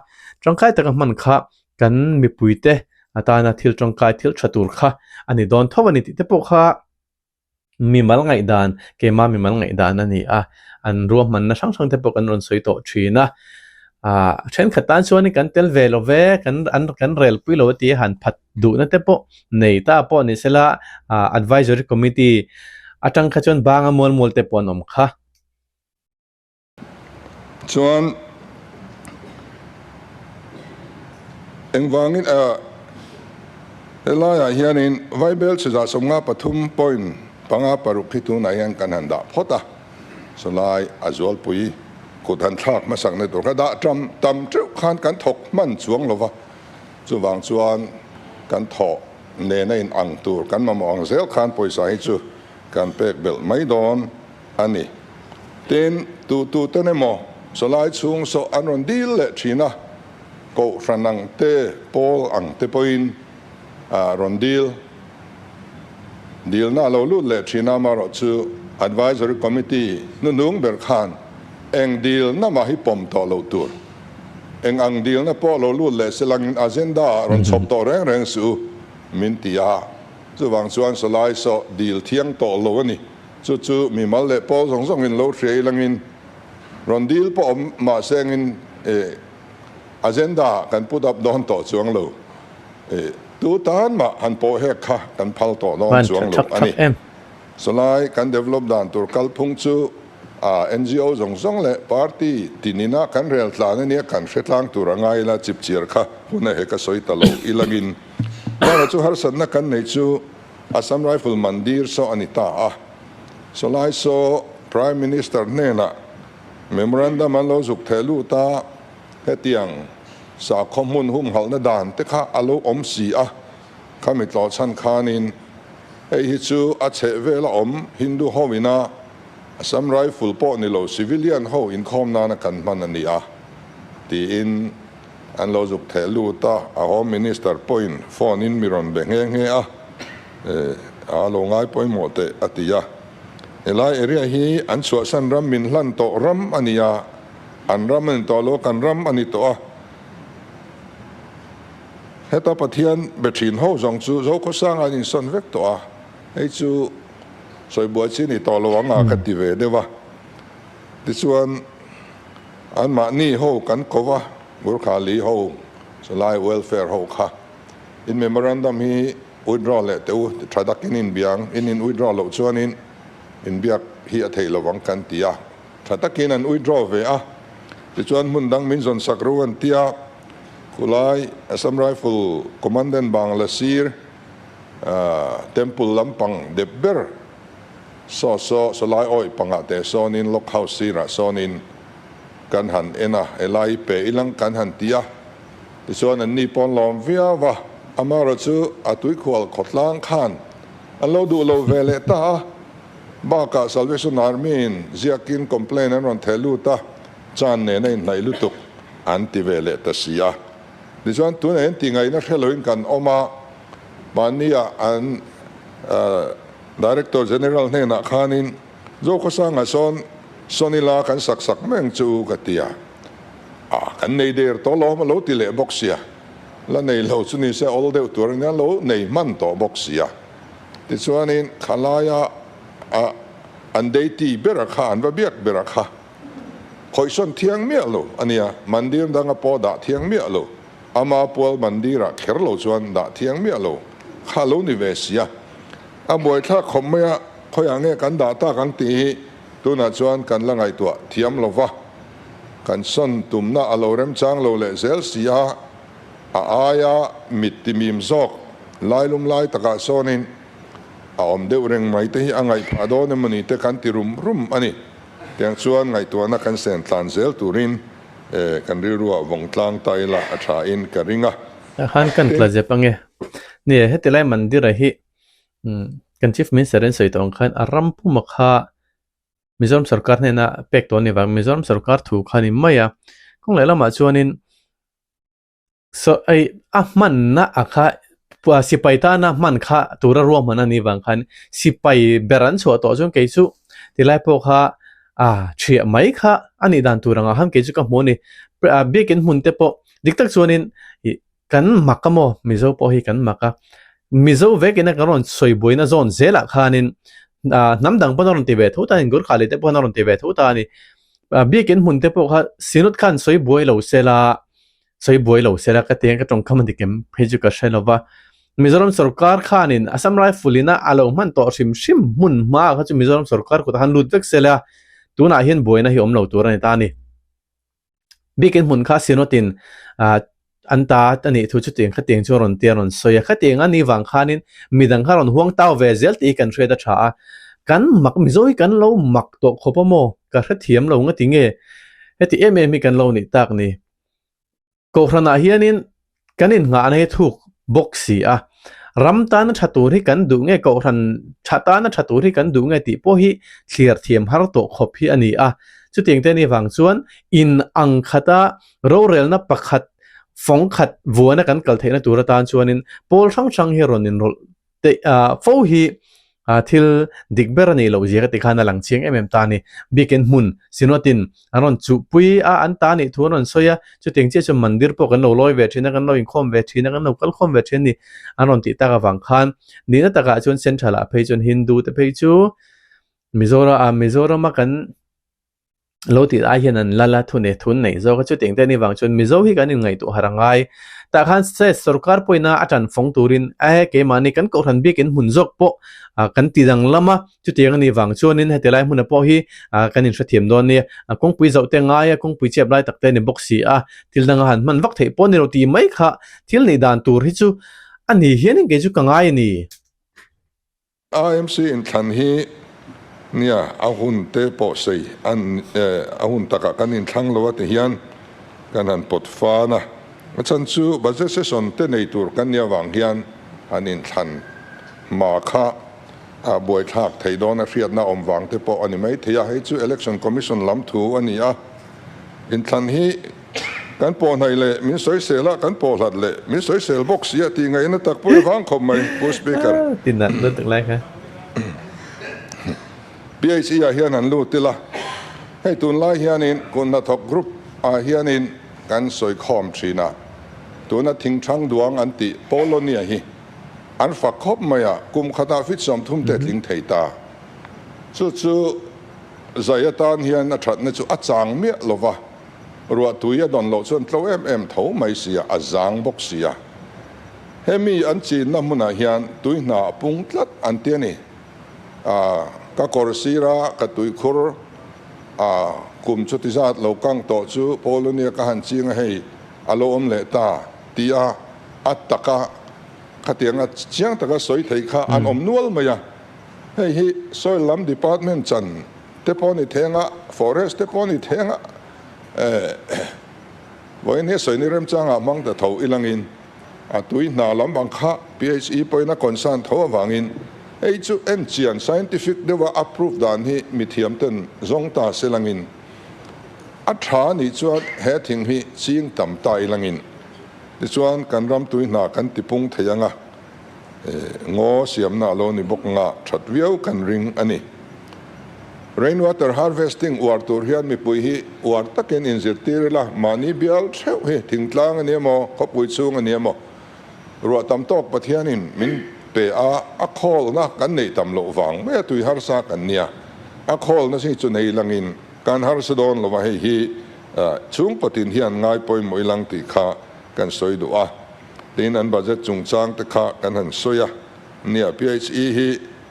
tangkai taka hman kha kan mipuite atana thil tangkai thil tha tur kha a ni dawn tho a ni tih te pawh kha. Mimal ngaihdan, keimah mimal ngaihdan a ni a, an ruahmanna hrang hrang te pawh kan rawn sawi tawh thin a. Aaa thenkhat tan chuanin kan tel ve lo ve, kan an kan rel pui lo a ti a, han phat duhna te pawh nei ta pawh ni sela, aaa advisory committee atang kha chuan banga mual mual te pawh an awm kha. Chuan engvangin ah helaiah hianin Vaibel chhe 53 point 5 6 hi tunah hian kan han dah phawt a, sawlai a zualpui kut han thlak hmasakna tur kha dah tam tam teuh khan kan thawk hman chuang lo va, chuvang chuan kan thawh nena in ang tur kan mamawh ang zel khan pawisa hi chu kan pek belh mai dawn. a ni. Tin, tu tu ten emaw sawlai chhung saw an rawn dil leh thin a, Kohhran ang te, Pawl ang te pawhin rawn dil dilna a lo lut leh thin a, amaherawh chu Advisory Committee hnuhnung ber khan eng dilna mah hi pawm tawh loh tur, eng ang dilna pawh lo lut leh se langin agenda ah rawn chhawp tawh reng reng suh u min ti a, chuvang chuan sawlai saw dil thiang tawh lo a ni. Chu chu mimal leh pawl zawng zawngin lo hria ilangin rawn dil pawh awm mahse angin agenda kan put up dawn tawh chuang lo. Tu tan mah han pawh hek kha kan phal tawh dawn chuang lo a ni. Sawlai kan develop dan tur kalphung chu NGO zawng zawng leh party tinina kan rel tlan ania kan hre tlang tur a ngai ila chipchiar kha hun a hek a sawi ta lo ilangin Mara chu harsatna kan neih chu Assam Rifle Mandir saw a ni ta a, sawlai saw Prime Minister hnenah memorandum an lo zuk theh lut a, hetiang sakhaw hmun humhalhna dan te kha a lo awm si a, khami tlawh chhan khanin hei hi chu a chheh vela awm Hindu ho ina Assam Rifle pawh ni lo civilian ho inkhawm nana kan hman a ni a, tiin An lo zuk theh lut a, a Home Minister pawhin phone in mi rawn be nghe nghe a, a lo ngai pawimawh teh a ti a. Helai area hi an chhuahsan ram min hlan tawh ram a ni a, an ram a ni tawh lo, kan ram a ni tawh a. Heta Pathian be thin ho zawng chu Zokhawsanga an insawn vek tawh a, hei chu sawi buai chi a ni tawh lo ang a ka ti ve deuh a. Tichuan. Anmahni ho kan ko va, Gurkhali ho, chulai welfare ho kha in memorandum hi withdraw leh teh u, tha takin in biang, in in withdraw loh chuanin inbiak hi a theih lovang kan ti a, tha takin an withdraw ve a, tichuan hmun dang min zawn sak ru an ti a, khulai Assam Rifle Commandant Bangla sir Temple lampang dep ber Saw saw sawlai awih pangah te sawnin log house sirah sawnin kan han en a, helai i pe ilang kan han ti a, tichuan an ni pawn lawm viau va, amaherawh chu a tuikhual khawtlang khan an lo duh lo ve leh ta a, bakah Salvation Army in ziakin complaint an rawn theh lut a, chan nen a inhnaih lutuk an ti ve leh ta si a, tichuan tunah hian tihngaihna hre loin kan awm a, mahnia an. Director General hnenah khanin Zokhawsanga sawn Sonila kan sak sak mai ang chu ka ti a, ah kan nei der tawh lawm a lo ti leh bawk sia, la nei lo chu ni se awl deuh tur ania lo nei hman tawh bawk sia. Tichuanin khalaia ah an deity bera kha an va biak bera kha khawihsawn thiang miah lo ania, mandir danga pawh dah thiang miah lo. Ama pual mandirah kher lo chuan dah thiang miah lo kha lo ni ve sia. A buaithlak khawp mai a, khawiah nge kan dah tak ang tih hi tunah chuan kan la ngaihtuah thiam lo va. Kan sawn tumna a lo remchang lo leh zel si a, a aia mit timim zawk lailum lai takah sawnin. A awm deuh reng mai te hi a ngaih phah dawn emaw ni te kan ti rum rum a ni. Tiang chuan ngaihtuahna kan sen tlan zel turin kan rilruah vawng tlang ta ila a tha in ka ring a. Tah khan kan tla zep ange. Nia, heti lai Mandira hi kan Chief Minister in sawi tawh ang khan a ram puma kha Mizoram sorkar hnena pek tawh a ni vang Mizoram sorkar thu kha a ni mai a. Kawng leh lamah chuanin Saw ei a hmanna a kha sipai tana hman kha tura ruahman a nih vang khan sipai ber an chhuah tawh chuan kei chu tilai pawh kha a thiah mai kha a nih dan tur angah khan kei chu ka hmu a ni. Biakin hmun te pawh dik tak chuanin ih kan mak a maw Mizo pawh hi kan mak a, Mizo vekin a kan rawn sawi buaina zawn zelah khanin hnam dang pawn a rawn ti ve tho ta a ni, Gurkhali te pawh a rawn ti ve tho ta a ni. Biakin hmun te pawh kha Synod khan sawi buai lo sela sawi buai lo sela ka ti ang ka tawngkam a dik em phei chu ka hre lo va. Mizoram sorkar khanin Assam Rifle ina a lo hman tawh hrim hrim hmun hma kha chu Mizoram sorkar kutah khan lut vek sela tunah hian buaina hi awm lo tur a ni ta a ni. Biakin hmun kha Synod-in ah an ta a nih thu chutiang khatiang chu a rawn tia a rawn sawi a, khatiang a nih vang khanin midang kha rawn huang tau ve zel tih hi kan hriat a tha a, kan mak Mizo hi kan lo mak tawh khawp a maw ka hrethiam lo nga ti nge heti em em hi kan lo nih tak ni. Kohhranah hianin kan innghahna hi thuk bawk si a, ram tana tha tur hi kan duh nge, kohhran tha tana tha tur hi kan duh nge tih pawh hi thliar thiam har tawh khawp hi a ni a. Chutiang te ni vang chuan in ang khata rorelna pakhat fawng khat vuana kan kal theihna tur atan chuanin pawl hrang hrang hi rawn inrawlh Teh fo hi thil dik ber a nih loh zia ka ti khan a lang chiang em em ta a ni. Biakin hmun Synod-in an rawn chuhpui a, an ta nih thu an rawn sawi a, chutiang chiah chuan mandir pawh kan lo lawi ve thin a, kan lo inkhawm ve thin a, kan lo kal khawm ve thin a ni an rawn tih tak avang khan nihna takah chuan Central-ah phei chuan Hindu te phei chu Mizoram-ah Mizorama kan Lo tih lai hian an lal a, thun e thun neih zawk a, chutiang te anih vang chuan Mizo hi kan inngaihtuah harh a ngai. Tah khan state sorkar pawhin a a tan fawng turin e keimahni kan kohhran biakin hmun zawk pawh kan ti danglam a, chutiang anih vang chuanin heti lai hmuna pawh hi kan inhrethiam dawn nia. Kawngpui zoh te ngai a, kawngpui chep lai tak te a ni bawk si a, thil danga han hman vak theih pawh a ni lo tih mai kha thil nih dan tur hi chu a ni hianin kei chu ka ngai a ni. IMC inthlan hi nia a hun te pawh sei an a hun takah kan inthlang lo a ti hian kan han pawt fan a, a chhan chu budget session te nei tur kan nih avang hian han inthlan hma kha a buaithlak thei dawn a hriatna awm vang te pawh a ni mai thei a, hei chu Election Commission lam thu a ni a, inthlan hi Kan pawh hnaih leh min sawisel a, kan pawh hlat leh min sawisel bawk si a tih ngaihna tak pawh i vang khawp mai, Pu Speaker. Ti nalh lutuk lai kha. PHE ah hian an lut ila, hei tunlai hianin kut hnathawk group ah hianin kan sawi khawm thin a, tuna thingthang duang an tih Polonia hi an fak khawp mai a, kum khatah fit 30 te tling thei ta. Chu chu zai atan hian a thatna chu a chang miah lova. Ruah tui a dawn loh chuan tlo em em tho mai sia, a zang bawk sia. Hemi an chinna hmunah hian tui hna a pung tlat an ti a ni. A, ka kawr sira ka tuikhur a kum chuti zat lo kang tawh chu Polonia ka han ching a hei a lo awm leh ta ti a, a taka khatianga chiang taka sawi thei kha an awm nual mai a. Hei hi soil lam department chan te pawh ni theng a, forest te pawh ni theng a, eh vawiin hi sawi ni remchangah hmang ta tho ilangin a tui hna lam ang kha PHE pawhin a concern tho avangin hei chu en chian scientific deuha approve dan hi mithiam ten zawng ta se langin a tha nih chuan he thing hi ching tam ta ilangin tichuan kan ram tui hna kan tipung thei ang a. Ngaw siamna a lo ni bawk nga that viau kan ring a ni. Rain water harvesting uar tur hian mipui hi uar takin inzirtir ila, mahni bial theuh hi thingtlang a ni emaw, khawpui chhung a ni emaw, ruah tam tawk Pathianin min pe a, a khawlna kan neih tam loh vang mai a tui harsa kan nia, a khawlna hi chu nei langin kan harsa dawn lo va, hei hi chhungkaw tin hian ngai pawimawh ilang tih kha kan sawi duh a. Tin, an budget chungchang te kha kan han sawi a, nia PHE hi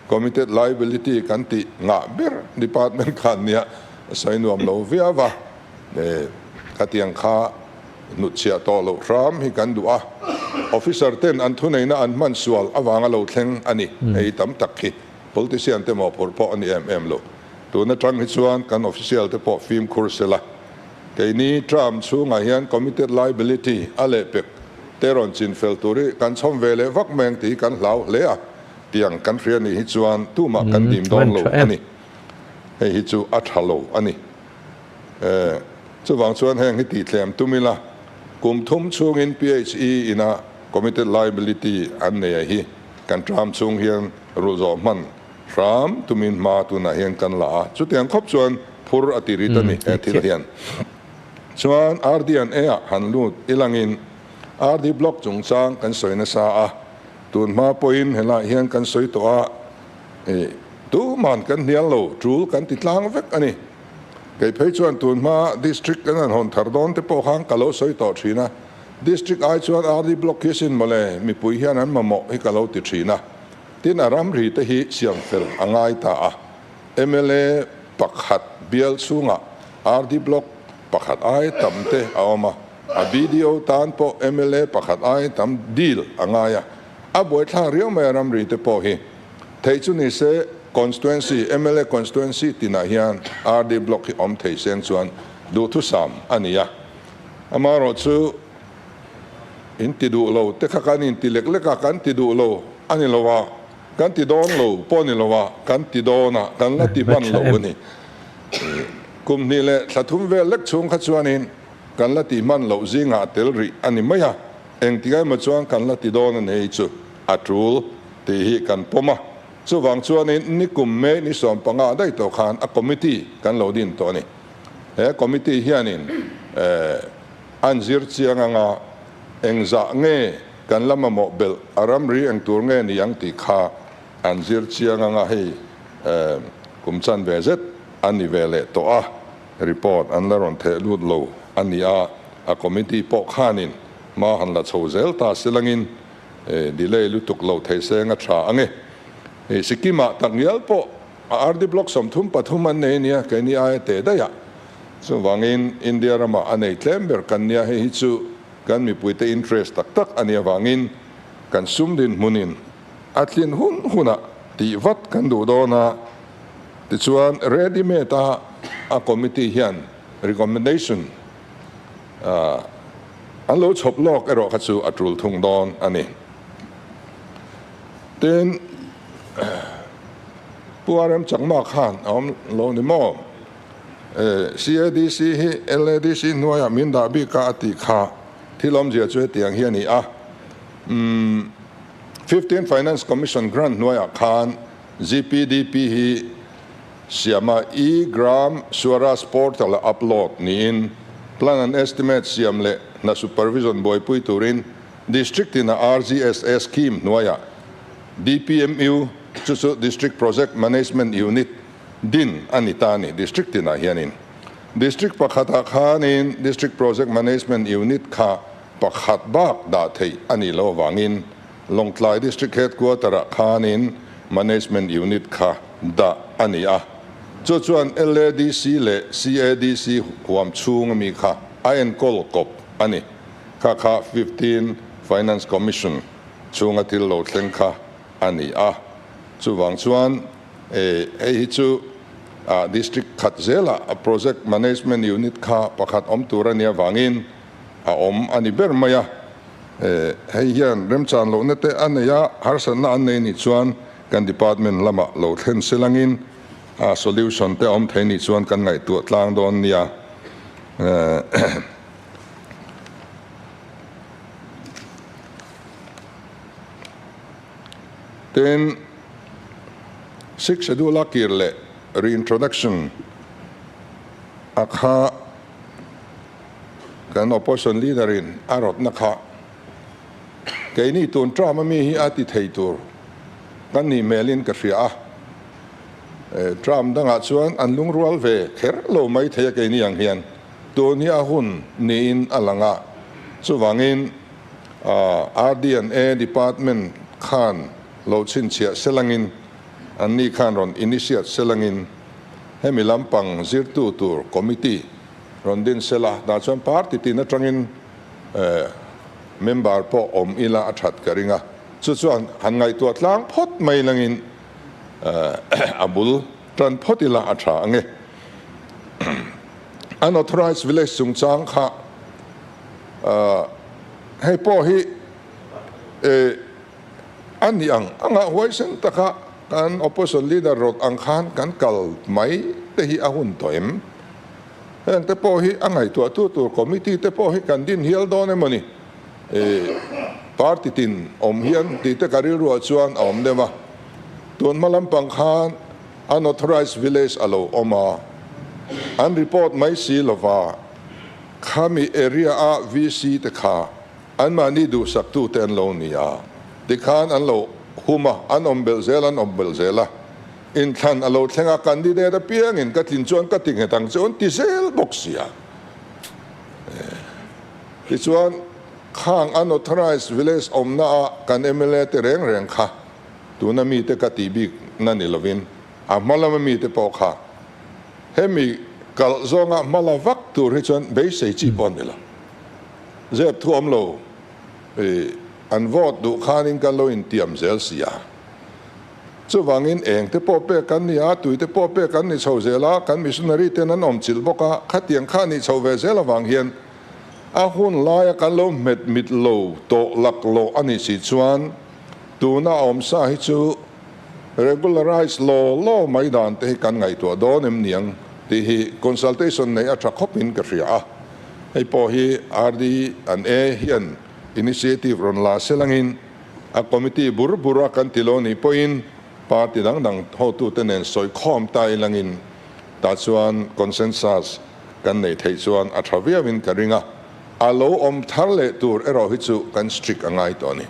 committed liability kan tih ngah ber department khan nia sawi nuam lo viau a, khatiang kha hnutchhiah tawh loh hram hi kan duh a. Officer ten an thuneihna an hman sual avanga lo thleng a ni. Hei tam tak hi politician te mawhphurh pawh a ni em em lo. Tun atang hi chuan kan official te pawh fimkhur sela. Keini term chhungah hian committed liability a lehpek te rawn chin fel tur hi kan chhawm ve leh vak mai ang tih hi kan hlau hle a, tiang kan hria nih hi chuan tumah kan dim dawn lo a ni. Hei hi chu a tha lo a ni. Chuvang chuan heng hi tihtlem tum ila, kum thum chhungin PHE ina committed liability an nei a hi kan term chhung hian rulh zawh hman hram tumin hma tunah hian kan la a, chutiang khawp chuan phur a ti rit a ni he thil hian. Chuan RD and A ah han lut ilangin RD block chungchang kan sawi nasa a, tun hma pawhin helaiah hian kan sawi tawh a, tuman kan hnial lo, tul kan ti tlang vek a ni. Kei phei chuan tun hma district kan han hawn thar dawn te pawh khan ka lo sawi tawh thin a, district ai chuan RD block hi sin mawle mipui hian an mamawh hi ka lo ti thin a. Tin a ramri te hi siam fel a ngai ta a, mla pakhat bial chhungah RD Block pakhat ai tam te a awm a, a BDO tan pawh mla pakhat ai tam deal a ngai a, a buaithlak riau mai a ramri te pawh hi. Theih chu ni se constituency, mla constituency tinah hian RD Block hi awm thei seng chuan duhthusam a ni a, amaherawhchu, In ti duh lo te kha kan inti lek lek a, kan ti duh lo a ni lo a, kan ti dawn lo pawh a ni lo a, kan ti dawn a, kan la ti hman lo a ni. Kum hnih leh thla thum vel lek chhung kha chuanin kan la ti hman loh zingah a tel rih a ni mai a, engtik emaw chuan kan la ti dawn a ni hei chu a tul tih hi kan pawm a. Chuvang chuanin nikum May ni 15 daih tawh khan a committee kan lo din tawh a ni. He committee hianin An zir chiang anga engzah nge kan la mamawh belh a ramri eng tur nge ni ang tih kha an zir chiang anga hei kum chan ve zet a ni ve leh tawh a, report an la rawn theh lut lo a ni a, a committee pawh khanin hma han la chho zel ta silangin delay lutuk lo thei seng a tha ange. Sikkim-ah takngial pawh A RD Block 33 an nei ania, keini aia teh daih a. Chuvangin India ramah a nei tlem ber kan nia, hei hi chu kan mipuite interest tak tak a nih avangin kan sum dinhmunin a tlin hun hunah tih vat kan duh dawn a. Tichuan ready made a a committee hian recommendation an lo chhawp lawk erawh kha chu a tul thung dawn a ni. Tin. Pu RM Chakma khan a awm lo ni maw? CADC hi LADC hnuaiah min dah bik a a tih kha thil awmzia chu hetiang hi a ni a. Umm Fifteen Finance Commission grant hnuaiah khan GPDP hi siama e-Gram Swaraj portal a upload niin plan and estimate siam leh hna supervision buaipui turin District ina RGSA scheme hnuaiah DPMU, chu chu District Project Management Unit, din a ni ta a ni. District tinah hianin District pakhatah khanin District Project Management Unit kha pakhat bak dah theih a nih loh avangin Lawngtlai District Headquarter-ah khanin Management Unit kha dah a ni a. Chu chuan LADC leh CADC huam chhung ami kha a enkawl kawp a ni. Kha kha 15 Finance Commission chhunga thil lo thleng kha a ni a, chuvang chuan hei hi chu District khat zelah a Project Management Unit kha pakhat awm tur a nih avangin a awm a ni ber mai a. Hei hian remchan lohna te a nei a, harsatna an nei nih chuan kan Department lamah lo thlen silangin solution te a awm thei nih chuan kan ngaihtuah tlang dawn nia. Tin, Sixth Schedule a kir leh reintroduction a kha kan opposition leader in a rawtna kha keini tun term a mi hi a ti thei tur kan nih hmelin ka hria a. Term dangah chuan an lungrual ve kher lo mai thei a keini ang hian. Tun hi a hun niin a lang a, chuvangin RD&A Department khan lo chhinchhiah selangin, anni khan rawn initiate selangin hemi lampang zirtu tur committee rawn din sela, tah chuan party tin atangin. Member pawh awm ila a that ka ring a, chu chuan han ngaihtuah tlang phawt mai langin a bul tan phawt ila a tha ange. Unauthorized village chungchang kha hei pawh hi a ni ang anga huaisen taka kan opposition leader rawt ang khan kan kal mai te hi a hun tawh em? Heng te pawh hi a ngaihtuahtu tur committee te pawh hi kan din hial dawn emaw ni? Party tin awm hian tih te ka rilruah chuan a awm deuh a. Tun hma lampang khan unauthorized village a lo awm a, an report mai si lova khami area a VC te kha anmahni duhsaktu te an lo ni a, tikhan an lo hum a, an awm belh zel an awm belh zel a. Inthlan a lo thleng a, candidate apiangin ka tlin chuan ka ti nghet ang che an ti zel bawk sia. Tichuan, khang unauthorized village awmna a kan mla te reng reng kha tuna mite ka tih bik na ni lovin a hma lama mite pawh kha hemi kalh zawnga hma la vak tur hi chuan beisei chi pawh a ni lo. Zep thu awm lo an vote duh khanin kan lo intiam zel sia. Chuvangin eng te pawh pek an ni a, tui te pawh pek an ni chho zel a, kan missionary ten an awm chilh bawk a, khatiang kha nih chho ve zel avang hian a hun laia kan lo hmet mit lo tawh lak loh a nih si chuan tuna a awm sa hi chu regularize law law mai dan te hi kan ngaihtuah dawn em niang tih hi consultation neih a tha khawpin ka hria a, hei pawh hi RD and A hian initiative rawn la selangin A committee bur bur a kan ti lo nih pawhin party dang dang hotute nen sawi khawm ta ilangin tah chuan consensus kan neih theih chuan a tha viauin ka ring a, a lo awm thar leh tur erawh hi chu kan strict a ngai tawh a ni.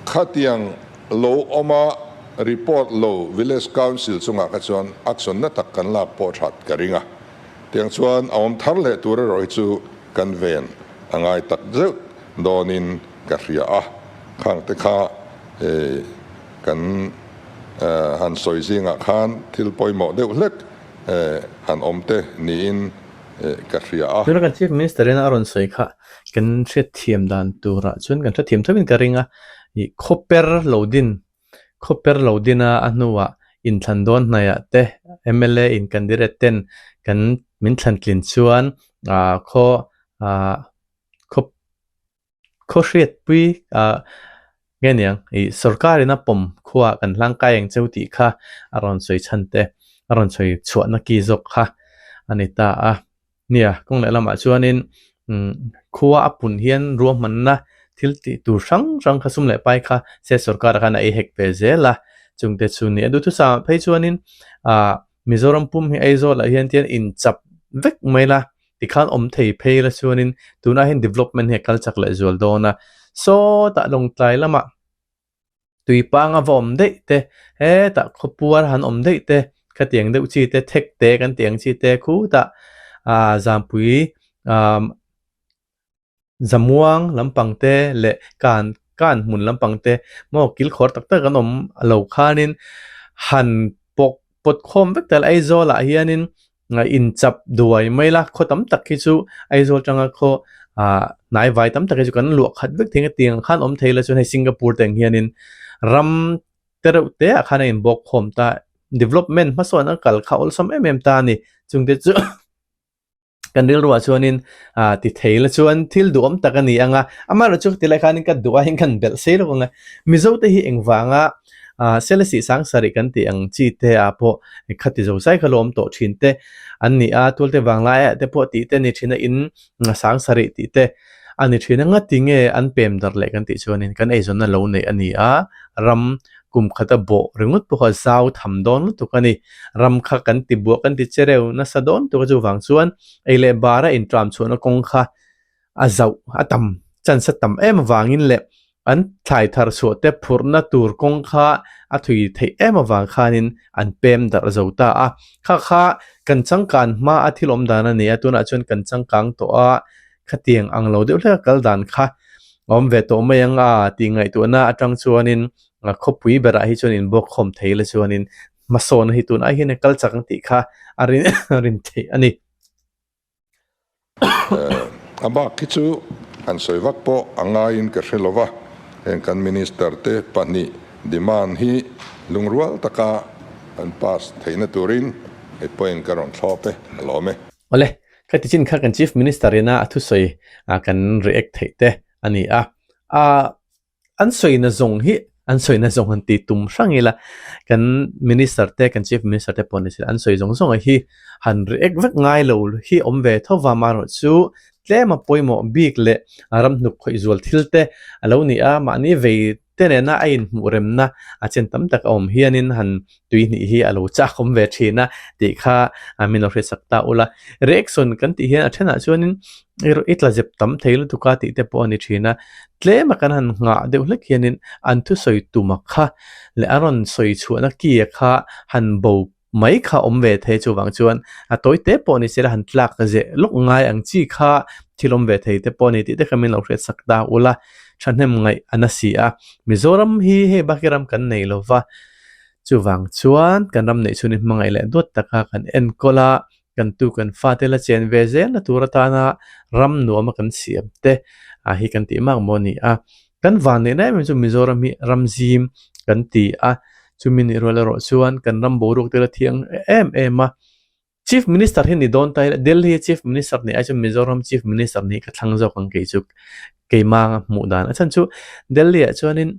Khatiang lo awma report lo village council chungah kha chuan action na tak kan lak pawh that ka ring a, tiang chuan a awm thar leh tur erawh hi chu kan ven a ngai tak zeuh dawnin ka hria a, khang te kha kan han sawi zingah khan thil pawimawh deuh hlek han awm te niin ka hria a. Tuna kan Chief Minister in a rawn sawi kha kan hriatthiam dan turah chuan kan hrethiam thovin ka ring a, ih khawper lo din khawper lo din a a hnuah inthlan dawn hnaihah te mla in candidate ten kan min thlan tlin chuan ah khaw ah khaw khaw hriatpui ah nge niang ih sorkar in a pawm khuaah kan hlangkai ang cheu tih kha a rawn sawi chhan te a rawn sawi chhuahna ki zawk kha a ni ta a. Nia, kawng leh lamah chuanin umm khua a pun hian ruahmanna thil tih tur hrang hrang kha sum leh pai kha state sorkar ah khan a ei hek ve zel a, chungte chu ni a duhthusam ah phei chuanin ah Mizoram pum hi Aizawl ah hian tian inchap vek mai la tikhan awm thei phei la chuanin tunah hian development hi a kal chak leh zual dawn a, sawtah Lawngtlai lamah. Tuipang a va awm daih te, hetah khawpuar han awm daih te, khatiang deuh chi te, thek te kan tih ang chi te khutah ah zampui ah zamuang lampang te leh kan kan hmun lampang te maw kilkhawr tak tak an awm lo khanin han pawk pawt khawm vek tel Aizawl ah hianin inchap duai mai la khaw tam tak hi chu Aizawl tanga khaw ah hnai vai tam tak hi chu kan luah khat vek thei ang a tiang khan awm thei la chuan hei Singapore te ang hianin ram te reuh te ah khan a inbawk khawm ta development hmasawn a kal kha awlsam em em ta a ni chungte chu. Kan rilruah chuanin ah ti thei la chuan thil duhawm tak a ni ang a, amaherawh chu tilai khanin ka duh aiin kan belh sei lawk ang a, Mizo te hi engvanga ah Selesih Sangsarih kan tih ang chi te ah pawh khati zo zai kha lawm tawh thin te an ni a, tualte vanglaiah te pawh tih te a ni thin a, in Sangsarih tih te a ni thin a, ngatinge an pem darh leh kan tih chuanin kan eizawnna lo neih a ni a, ram Kum khata bawh ringawt pawh kha zau tham dawn lutuk a ni. Ram kha kan ti buah kan ti che reu nasa dawn tuk a chuvang chuan ei leh bara intram chhuahna kawng kha a zauh a tam chance a tam em avangin leh an thlai thar chhuah te phurhna tur kawng kha a thui theih em avang khanin an pem darh zo ta a. Kha kha kan changkan hma a thil awm dan a ni a, tunah chuan kan changkang tawh a, khatiang ang lo deuh hlek a kal dan kha a awm ve tawh mai ang a tih ngaihtuahna atang chuanin khawpui berah hi chuan inbawk khawm thei la chuanin hmasawnna hi tun ai hian a kal chak ang tih kha a rin a rin theih a ni. A bak hi chu. Han sawi vak pawh a ngaiin ka hre lova, heng kan Minister te pahnih demand hi lungrual taka an pass theihna turin hei pawhin ka rawn thlawp e, a lawm e. Awle, khati chin kha kan Chief Minister ina a thusawi kan react theih te a ni a. A An sawina zawng hi an sawina zawng han ti tum hrang ila, kan Minister te, kan Chief Minister te pawh ni se an sawi zawng zawng hi han react vek ngai lo hi awm ve tho va, amaherawh chu tlem a pawimawh bik leh ram hnuk khawih zual thil te a lo ni a, mahni vei te nena a inhmuh remna a chen tam tak a awm hianin han tui hnih hi a lo chak awm ve thin a tih kha min lo hriatsak ta ula. Reaction kan tih hian a thenah chuanin i tla zep tam thei lutuk a tih te pawh a ni thin a, tlema kan han nghah deuh hlek hianin an thusawi tuma kha leh a rawn sawi chhuahna kia kha han bo mai kha awm ve thei chuvang chuan a tawi te pawh ni sela han tlak zeh lawk ngai ang chi kha thil awm ve thei te pawh a ni tih te kha min lo hriatsak ta ula thahnem ngaih a na si a. Mizoram hi hei bak ram kan nei lova. Chuvang chuan kan ram neih chhun hi hmangaih leh duat taka kan enkawl a, kan tu kan fate la chen ve zelna tur atana ram nuama kan siam te ah hi kan tih mak maw a ni a. Kan van neihna em em chu Mizoram hi ram zim kan ti a, chumi nih rual erawh chuan kan ram boruak te la thiang em em a. Chief Minister hi ni dawn ta ila, Delhi a Chief Minister nih ai chuan Mizoram Chief Minister nih ka thlang zawk ang kei chu keimanga hmuh dan. A chhan chu Delhi ah chuanin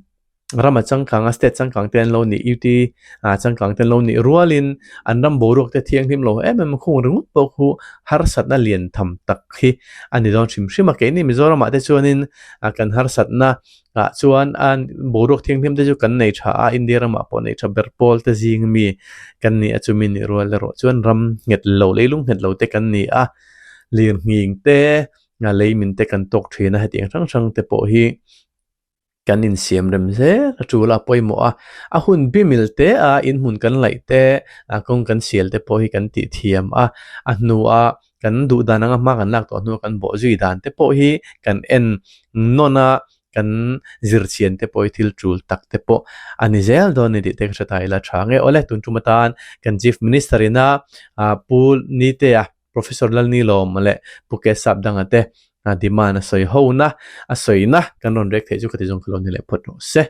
ram a changkang a, state changkang te an lo nih, UT ah changkang te an lo nih rualin an ram boruak te thianghlim lo em em a khung ringawt pawh khu harsatna lian tham tak hi a ni dawn hrim hrim a. Keini Mizoram ah te chuanin kan harsatna Ah chuan a boruak thianghlim te chu kan nei tha a, India ramah pawh nei tha ber pawl te zing mi kan ni a, chumi nih rual erawh chuan ram nghet lo, leilung nghet lo te kan ni a, lirnghing te, leimin te kan tawk thin a, hetiang hrang hrang te pawh hi kan insiam rem zel a tul a, a pawimawh a, a hun bimil te a inhmun kan laih te, kawng kan sial te pawh hi kan tih thiam a, a hnua kan duh dan anga hma kan lak tawh hnua kan bawh zui dan te pawh hi kan en nawn a, kan zir chian te pawh hi thil tul tak te pawh a ni zel dawn a ni tih te ka hre ta ila tha nge awle tun tum atan kan Chief Minister ina Pu Nitea Professor Lalnilawm leh Pu Kesap danga te demand a sawi ho na a sawi na kan rawn rek theih chu ka ti zawng kha lo ni leh phawt rawh se.